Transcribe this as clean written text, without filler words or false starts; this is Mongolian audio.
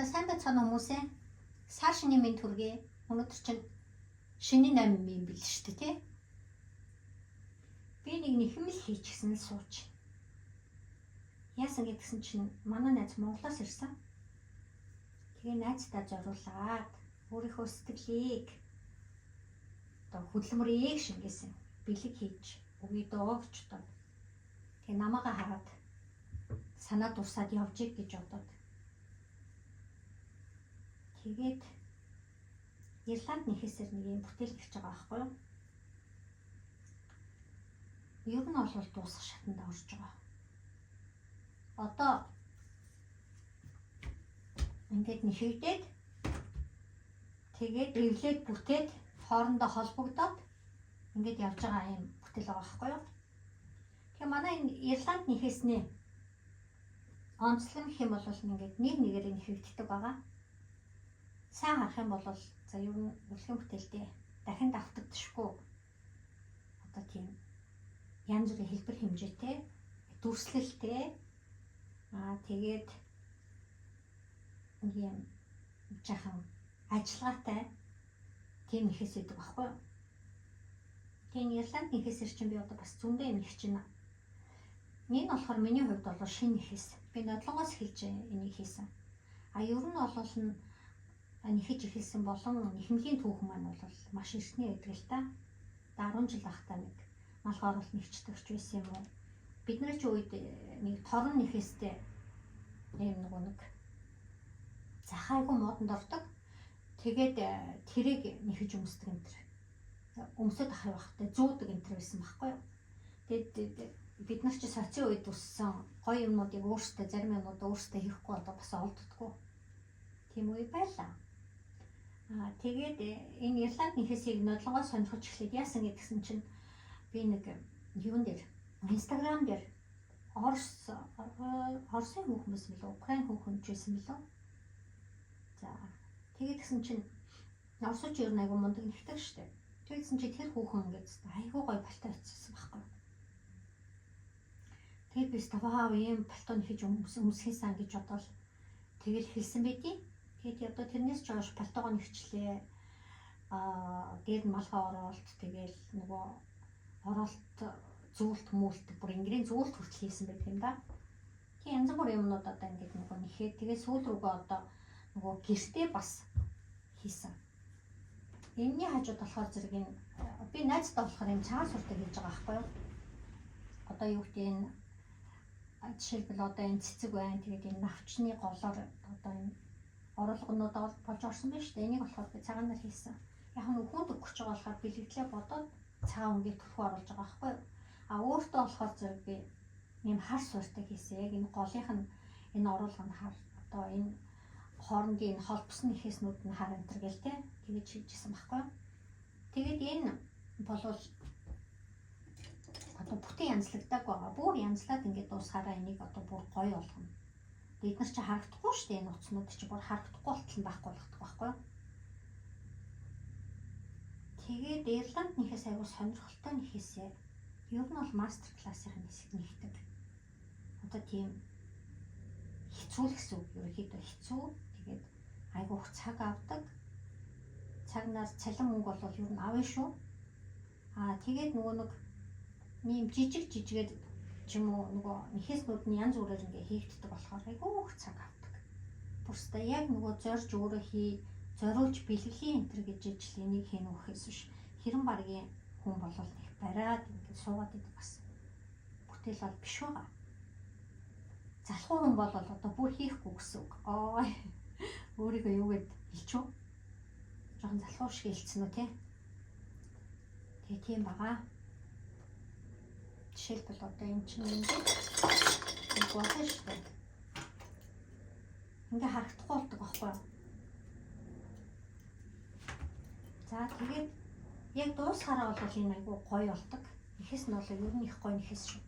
За, сайн байцгаана хүмүүсээ. Сар шинийн мэнд хүргэе. Өнөөдөр чинь шинийн 8 юм бил шүү дээ, тий? Би нэг нэхмэл хийчихсэн л сууч. Яасан гэдгсэн чинь манай найз Монголоос ирсэн. Тэгээ найздаа зориулаад өөрийнхөө сэтгэлийг, одоо хөдөлмөрийг шингээсэн бэлэг хийж өгье дөө гэж бодоод. Тэгээ намайгаа хараад санаа дурсаад явжиг гэж бодоод. Тэгээд Ирланд нэхээсээр нэг юм бүтээл хийж байгаа байхгүй юу? Ер нь бол дуусах шатанд орж байгаа. Одоо ингээд нэхэгдээд, тэгээд эвлээд, бүтээд, хоорондоо холбогдоод ингээд явж байгаа юм бүтээл байгаа байхгүй юу? Тэгээ манай энэ Ирланд нэхээсний онцлог гэх юм бол ингээд нэг нэгээр нэхэгддэг байгаа. Сайн харах юм бол за, ер нь үлгэн бүтээлтэй дахин давтагдшгүй одоо тийм янз бүрийн хэлбэр хэмжээтэй, дүрслэлтэй, тэгээд нэг юм жахан ажиллагаатай тийм нэхээс өгдөг байхгүй юу? Тэгээ Ирланд нэхээсэр чинь би одоо бас зөндөө юм их чинь. Энэ болохоор миний хувьд бол шинэ нэхээс. Би нодлонгоос эхэлж энийг хийсэн. А ер нь бол нэхэж эхэлсэн болон нэхэмлийн түүхэн маань бол маш эртний байдаг л та. 10 жил байхдаа нэг малгай оруулалт нэхчдэгч байсан юм уу? Бид нар ч үед нэг торон нэхээстэй ийм нөгөө нэг захайгүй модонд ордог. Тэгээд тэрийг нэхэж өмсдөг энэ төр. Өмсөд ах явахтай зүүдэг энэ төр байсан байхгүй юу? Тэгээд бид нар чи соцын үед өссөн, гоё юмнуудыг өөрсдөө, зарим юмнууд өөрсдөө хийхгүй одоо бас олддоггүй. Тийм үе байлаа. Тэгээд энэ Ирланд нэхээсийг нодлонгоо сонирхож эхлээд яасан гэдгсэн чинь би нэг юун дээр, Instagram дээр Оросын хүүхэн байсан билүү, Украин хүүхэн ч байсан билүү. За, тэгээд гисэн чинь Оросч ер нь айгу мундаг нэгдэг штэ. Тэгсэн чи тэр хүүхэн ингээд айгу гоё пальто авчихсан байхгүй. Тэгээд би вау, ийм пальто нэхэж өмсөхийсэн гэж бодвол тэгэл хэлсэн байдیں۔ Тэгээд одоо тэрнээс ч хойш пальтогоо нэхчлээ. Дээр нь малгай оролт, тэгэл нөгөө оролт, зүүлт мүлт, бүр ингэрийн зүүлт хүртэл хийсэн байдаг юм да. Тийм янз бүрийн юмнууд одоо ингээд нөгөө нэхээд, тэгээ сүүл рүүгээ одоо нөгөө гэртээ бас хийсэн. Энэний хажууд болохоор зэрэг энэ би найзтай болохоор юм цагаан суртаг хийж байгаа байхгүй юу? Одоо юу гэдэг, энэ жишээлбэл одоо энэ цэцэг байна. Тэгээд энэ навчны голоор одоо энэ оруулганууд болж орсон байна шүү дээ. Энийг болохоор би цагаанаар хийсэн. Яг нь хүнд өгөх гэж байгаа болохоор бэлэгдлээ бодоод цагаан өнгийг түлхүү оруулж байгаа байхгүй юу? А өөртөө болохоор зэрэг би ийм хар суурьтай хийсэн. Яг энэ голынх нь энэ оруулга нь хар, одоо энэ хоорондын энэ холбосон нэхээснүүд нь хар энэ төр гэл те тэгэж хийжсэн байхгүй юу? Тэгээд энэ болвол одоо бүтэн янзлагдаг байгаа. Бүр янзлаад ингээд дуусгаараа энийг одоо бүр гоё болгоно. Бид нар чи харагдахгүй шүү дээ, энэ утаснууд чи бүр харагдахгүй болтол нь байхгүй болгодог байхгүй юу? Тэгээд Ирланд нэхээс айгу сонирхолтой нэхээсээ ер нь бол мастер классын хэсэг нэгдэг. Одоо тийм хэцүү л гэсэн үг. Ерөнхийдөө хэцүү. Тэгээд айгу их цаг авдаг. Цагнаар цалин мөнгө бол ер нь авна шүү. Тэгээд нөгөө нэг ийм жижиг жижигээр ч юм уу нөгөө нэхээснүүд нь янз бүрээр ингээ хийгддэг болохоор айгүй их цаг авдаг. Бүрстэ яг нөгөө зорж өөрөө хий, зориулж бэлгэлийн энтер гэж ижил энийг хийнэ үхээс биш. Хэрэн баргийн хүн болол нэг бариад ингээ суугаад идэг бас бүтээл бол биш байгаа. Залхуу хүн бол одоо бүр хийхгүй гэсэн үг. Аа, өөрийгөө юу гэд хэлчихв? Жохон залхуу шиг хэлсэн үү те? Тэгээ тийм байгаа. Жишээлбэл одоо энэ чинь ингээд болно шүү дээ. Ингээ харагдахгүй болдог байхгүй юу? За, тэгээд яг дуусахаараа бол энэ айгу гоё болдог. Нэхэс нь бол ер нь их гоё нэхэс шүү.